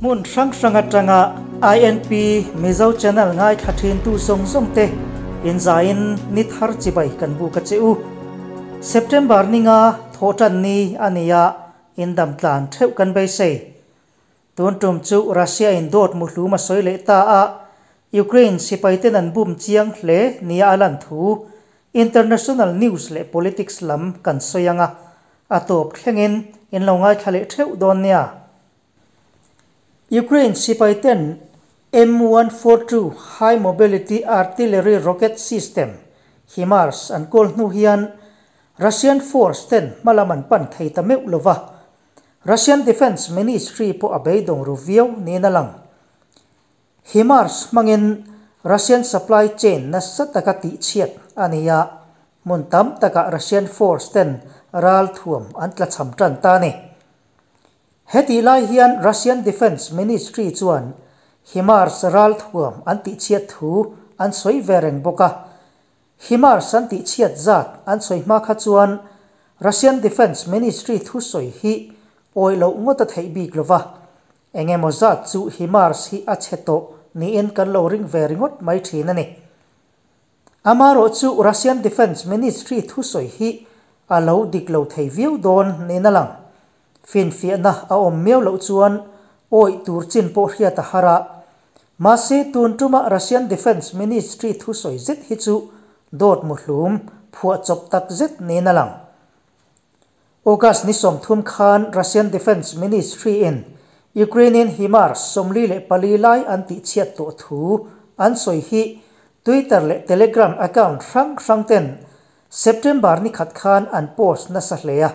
Hmun hrang hrang atanga INP Mizo Channel ngaithla thintu zawng zawng te inzaiin ni thar chibai kan buk a che u. September ninga thawhtan ni a ni a, indam tlan theuh kan beisei. Tun tum chu Russia in dawt muhlum a sawi leh ta a, Ukraine sipaiten an bum chiang hle nia a lan thu International news leh politics lam kan sawi ang a, a tawp thlengin in lo ngaithla leh theuh dawn nia. Ukraine sipaiten M142 High Mobility Artillery Rocket System, HIMARS, an kawl hnu hian Russian force ten hmalam an pan thei ta meuh lova, Russian Defence Ministry pawh a beidawng ru viau niin a lang. HIMARS hmangin Russian supply chain nasa taka tihchhiat a ni a, hmun tam takah Russian force ten ralthuam an tlachham tan ta a ni. Hetih lai hian Russian Defence Ministry chuan HIMARS ralthuam an tihchhiat thu an sawi ve reng bawk a. HIMARS an tihchhiat zat an sawi hma kha chuan Russian Defence Ministry thusawi hi awih loh ngawt a theih bik lo va, eng emaw zat chu HIMARS hi a chhe tawh niin kan lo ring ve ringawt mai thin a ni. Amaherawh chu Russian Defence Ministry thusawi hi a lo dik lo thei viau dawn niin a lang. Finfiahna a awm miau loh chuan awih tur chin pawh hriat a har a. Mahse tun tuma Russian Defence Ministry thusawi zet hi chu dawt muhlum phuah chawp tak zet niin a lang. August ni 30 khan Russian Defence Ministry in Ukrainian HIMARS 44 lai an tihchhiat tawh thu an sawi hi Twitter leh Telegram account hrang hrang ten September ni khat khan an post nasa hle a.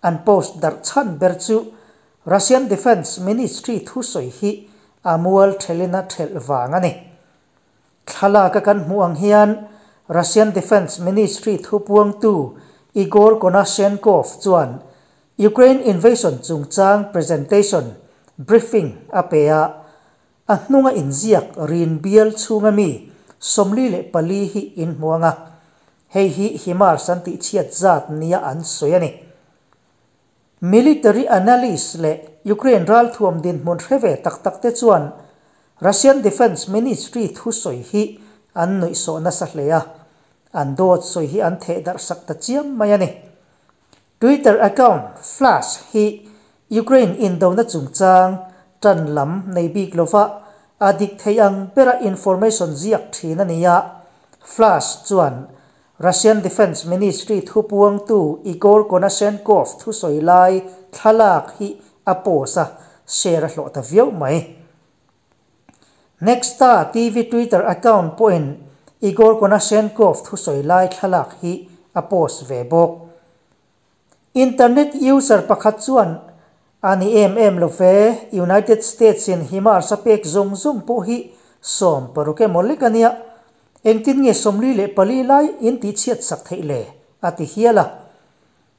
An post darh chhan ber chu Russian Defence Ministry thusawi hi a mual thelin a thelh vang a ni. Thlalak a kan hmuh ang hian Russian Defence Ministry thupuangtu Igor Konashenkov chuan Ukraine invasion chungchang presentation, briefing, a pe a, a hnunga inziak rin bial chhunga mi 44 hi in hmu ang a, hei hi HIMARS an tihchhiat zat nia an sawi a ni. Military analyst leh Ukraine ralthuam dinhmun hre ve tak tak te chuan Russian Defence Ministry thusawi hi an nuihsawh nasa hle a, an dawt sawi hi an theh darh sak ta chiam mai a ni. Twitter account Flash hi Ukraine indona chungchang tan lam nei bik lova a dik thei ang bera information ziak thin a ni a. Flash chuan Russian Defence Ministry thupuangtu Igor Konashenkov thusawi lai thlalak hi a post a, share a hlawh ta viau mai. Nexta TV Twitter account pawhin Igor Konashenkov thusawi lai thlalak hi a post ve bawk. Internet user pakhat chuan a ni em em lo ve, United States in HIMARS a pek zawng zawng pawh hi 16 emaw lek a nia, engtin nge 44 lai in tihchhiat sak theih le a ti hial a.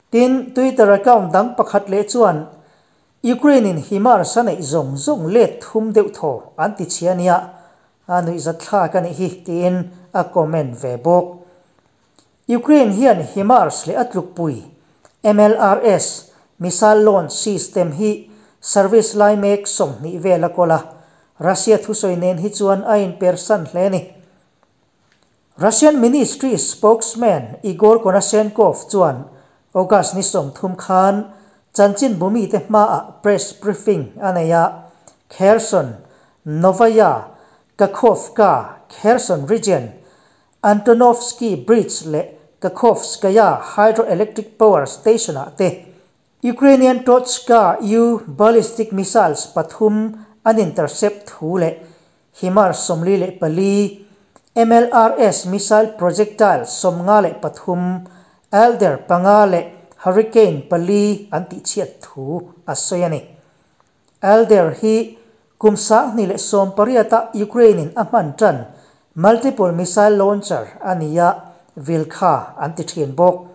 Tin, Twitter account dang pakhat leh chuan Ukraine in HIMARS a neih zawng zawng let thum deuh thaw an ti chhia nia, a nuihzat thlak a nih hi tiin a comment ve bawk. Ukraine hian HIMARS leh a tlukpui MLRS missile launch system hi service lai mek 20 vel a kawl a, Russia thusawi nen hi chuan a inpersan hle a ni. Russian Ministry spokesman Igor Konashenkov chuan August ni 30 khan chanchin bumi te hmaah press briefing a nei a, Kherson, Novaya Kakhovka, Kherson region, Antonovsky Bridge leh Kakhovskaya Hydroelectric Power Station ah te Ukrainian Tochka U ballistic missiles pathum an intercept thu leh HIMARS 44, MLRS missile projectile 53, Alder 5 leh Hurricane 4 an tihchhiat thu a sawi a ni. Alder hi kum 2018 Ukraine in a hman tan multiple missile launcher a ni a, Vilkha an ti thin bawk.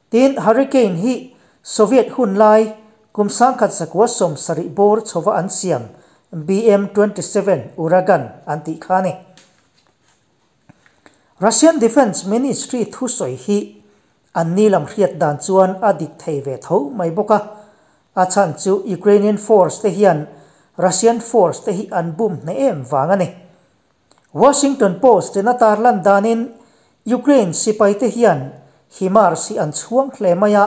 Tin, Hurricane hi Soviet hun lai kum 1970 bawr chhowa an siam BM-27 Uragan an tih kha a ni. Russian Defence Ministry thusawi hi an ni lam hriat dan chuan a dik thei ve tho mai bawk a. A chhan chu Ukrainian force te hian Russian force te hi an bum hneh em vang a ni. Washington Post in a tarlan danin Ukraine sipai te hian HIMARS hi an chhuang hle mai a,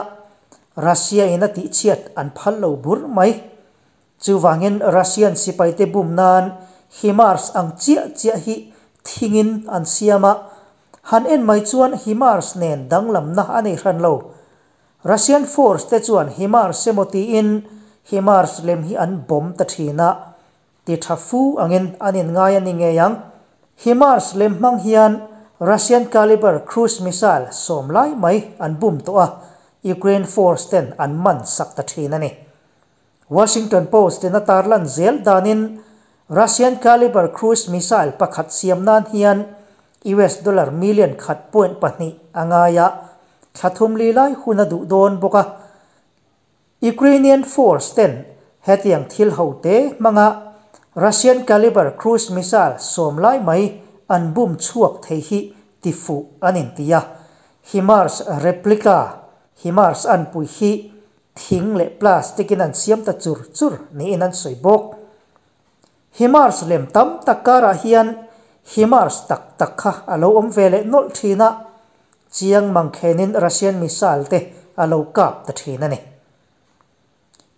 Russia in a tihchhiat an phal lo bur mai. Chuvangin Russian sipai te bum nan HIMARS ang chiah chiah hi thingin an siam a, han en mai chuan HIMARS nen danglamna a nei hran lo. Russian force te chuan HIMARS emaw tiin HIMARS lem hi an bomb ta thin a, ti tha fu angin an inngai a ni ngei ang. HIMARS lem hmang hian Russian caliber cruise missile sawm lai mai an bum tawh a, Ukraine force ten an man sak ta thin a ni. Washington Post in a tarlan zel danin Russian caliber cruise missile pakhat siam nan hian US dollar million khat point pahnih a ngai a, thla thum li lai hun a duh dawn bawk a. Ukrainian force ten hetiang thil ho te hmanga Russian caliber cruise missile sawm lai mai an bum chhuak thei hi ti fuh an inti a. HIMARS replica, HIMARS anpui hi thing leh plastic in an siam ta chur chur niin an sawi bawk. HIMARS lem tam tak karah hian HIMARS tak tak kha a lo awm ve leh nawlh thin a, chiang mangkhenin Russian missile te a lo kap ta thin a ni.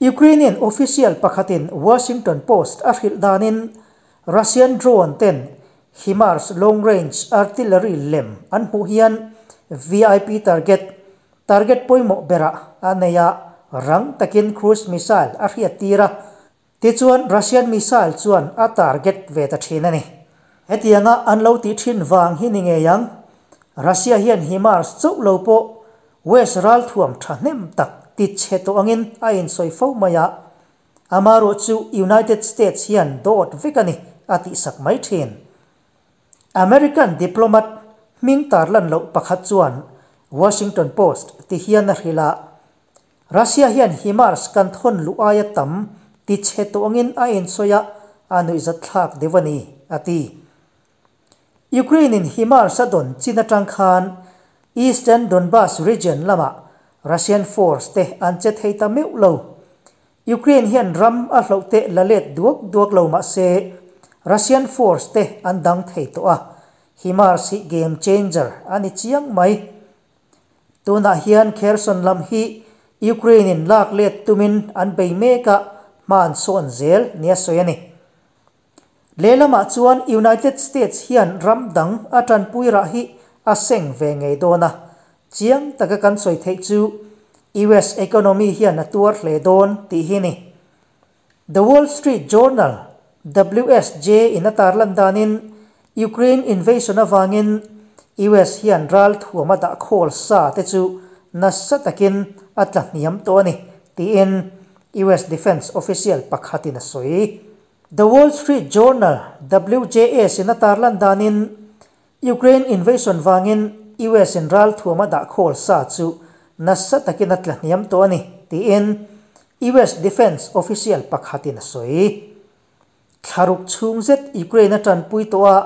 Ukrainian official pakhatin Washington Post a hrilh danin Russian drone ten HIMARS long range artillery lem an hmuh hian VIP target Target pawimawh berah a nei a, rang takin cruise missile a hriattir a, tichuan Russian missile chuan a target ve ta thin a ni. Hetianga an lo tih thin vang hi ni ngei ang, Russia hian HIMARS chauh lo pawh West ralthuam thahnem tak ti chhe tawh angin a insawi fo mai a, amarawh chu United States hian dawt vek a ni a tihsak mai thin. American diplomat hming tarlan loh pakhat chuan Washington Post ti hian a hrilh a, Russia hian HIMARS kan thawn luh aia tam ti chhe tawngin a insawi a, a nuihzatthlak deuh a ni, a ti. Ukraine-in HIMARS a dawn chin atang khan Eastern Donbas region lamah Russian force te an che thei ta meuh lo. Ukraine hian ram a hloh teh la let duak duak lo mah se Russian force te an dang thei tawh a, HIMARS hi game changer a ni chiang mai. Tunah hian Kherson lam hi Ukraine in lak let tumin an bei mek a, hma an sawn zel nia sawi a ni. Lehlamah chuan United States hian ram dang a tanpui rah hi a seng ve ngei dawn a, chiang taka kan sawi theih chu US economy hian a tuar hle dawn tih hi ni. The Wall Street Journal, WSJ, in a tarlan danin Ukraine invasion avangin US hian ral thuam a dah khawl sa te chu nasa takin a tla hniam tawh a ni, tiin US defence official pakhatin a sawi. The Wall Street Journal, WJS, in a tarlan danin Ukraine invasion vangin US in ral thuam a dah khawl sa chu nasa takin a tla hniam tawh a ni, tiin US defence official pakhatin a sawi. Thlaruk chhung zet Ukraine a tanpui tawh a,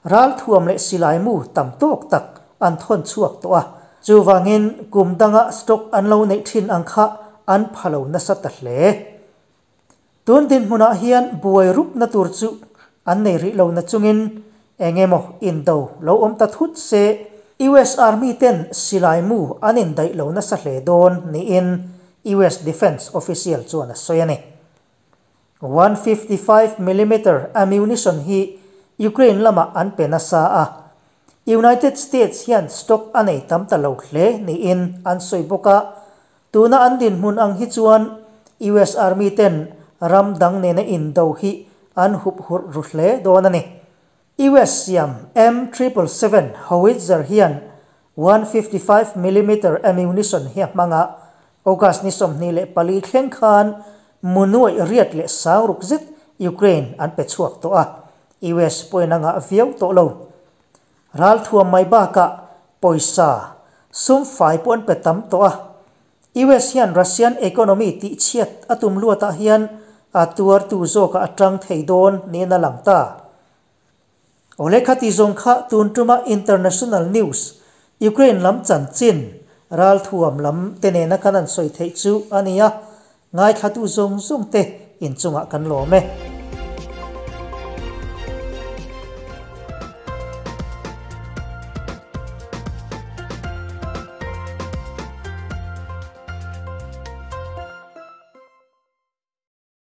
ral thuam leh silai mu tam tawk tak an thawn chhuak tawh a, chuvangin kum danga stock an lo neih thin ang kha an pha lo nasa ta hle. Tun dinhmunah hian buai rupna tur chu an nei rih lo nachungin eng emaw indo lo awm ta thut se US Army ten silai mu an indaih lo nasa hle dawn niin US Defence official chuan a sawi a ni. 155 millimeter ammunition hi Ukraine lamah an pe nasa a, United States hian stock a nei tam ta lo hle niin an sawi bawk a, Tuna an dinhmun ang hi chuan US Army ten ram dang nena indo hi an hup hurh ru hle dawn a ni. US siam M triple seven howitzer hian 155 millimeter ammunition hi a hmang a, August ni 24 thleng khan mu nuaih riat leh sang ruk zet Ukraine an pe chhuak tawh a, US pawhin a ngah viau tawh lo. Ralthuam mai bakah pawisa, sum fai pawh an pe tam tawh a. US hian Russian economy tihchhiat a tum luatah hian a tuartu zawkah a tang thei dawn niin a lang ta. Awle khati zawng kha tun tuma international news, Ukraine lam chanchin, ralthuam lam te nena kan an sawi theih chu a ni a, ngaithlatu zawng zawng te In chungah kan lawm e.